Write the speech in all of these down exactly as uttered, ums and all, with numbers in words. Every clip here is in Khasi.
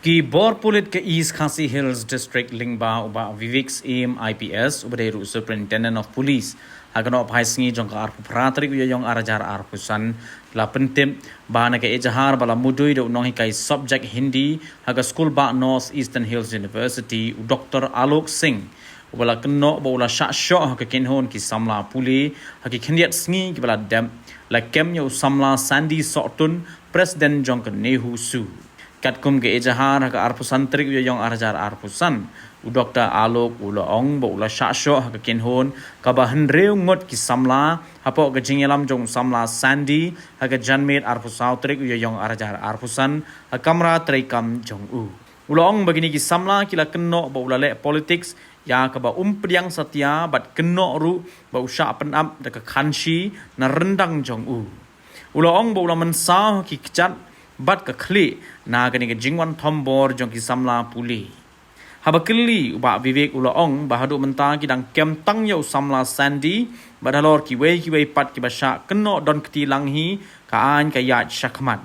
Ki bor pulit ka East Khasi Hills District lyngba u Bah Vivek Syiem I P S uba dei ruh Superintendent of Police ha ka nohphai sngi jong ka arphew phra tarik u Ïaïong ar hajar arphew san la pyntip ba na ka ejahar ba la mudui da u nonghikai subject Hindi ha ka skul bah North Eastern Hills University u Doctor Alok Singh uba la kynnoh ba u la shah shoh ha ka kynhun ki samla pule ha ki khyndiat sngi kiba la dep, la kem ïa u samla Sandy Sohtun, President jong ka NEHUSU. Katkum ka ejahar ha ka arphew san tarik u Ïaïong ar hajar arphew san, u Doctor Alok u la ong ba u la shah shoh ha ka kynhun kaba hynriew ngut ki samla hapoh ka jingïalam jong u samla Sandy ha ka janmiet arphew saw tarik u Ïaïong ar hajar arphew san ha kamra treikam jong u. U la ong ba kine ki samla ki la kynnoh ba u la leh politics ïa kaba um pdiang satia bad kynnoh ruh ba u shah pynap da ka khanshi na ryndang jong u. U la ong ba u la mynsaw ha ki kjat bad ka khlieh na kane ka jingwan thombor jong ki samla pule. Haba kylli u Bah Vivek u la ong ba haduh mynta ki dang kem tang ïa u samla Sandy bad halor kiwei kiwei pat kiba shah kynnoh don kti lang hi, ka aiñ ka ïaid shakhmat.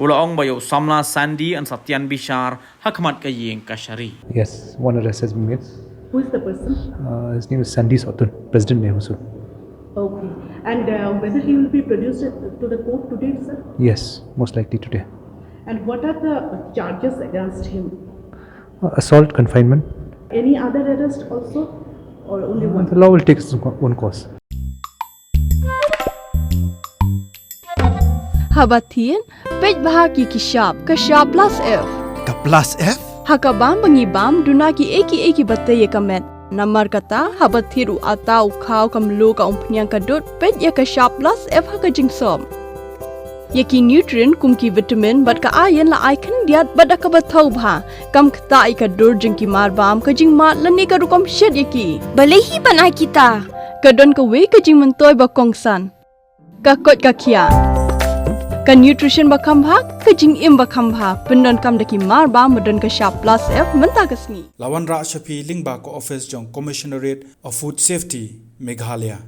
U la ong ba ïa u samla Sandy yn sa tian bishar hakhmat ka ïing kashari. Yes, one arrest has been made. Who is the person? Uh, his name is Sandy Sohtun, President NEHUSU. Okay. And uh, whether he will be produced to the court today, sir? Yes, most likely today. And what are the charges against him? Uh, assault, confinement. Any other arrest also? Or only one? The law will take its own course. Haba thied, peit bha ki ki shap, ka shap plus F. Ka plus F? Ha ka bam ba ngi bam, duna ki ei ki ei kiba tei ïa ka met. Namar kata, haba thied u atta, u khaw, ka mluh, ka umphniang, ka dud, peit ïa ka shap plus F ha ka jingsop. Ïa ki nutrient kum ki vitamin bad ka iron la ai khyndiat bad da kaba thaw bha. Kam ktah ïa ka dur jong ki mar bam, ka jingmad lane ka rukom shet ïa ki. Balei hi ban ai kita? Ka don kawei ka jingmyntoi ba kongsan. Ka koit ka khiah. Ka nutrition ba kham bha, ka jingim ba kham bha. Pyndonkam da ki mar bam ba don ka shap plus F mynta ka sngi. La wanrah sha phi lyngba ka office jong Commissionerate of Food Safety, Meghalaya.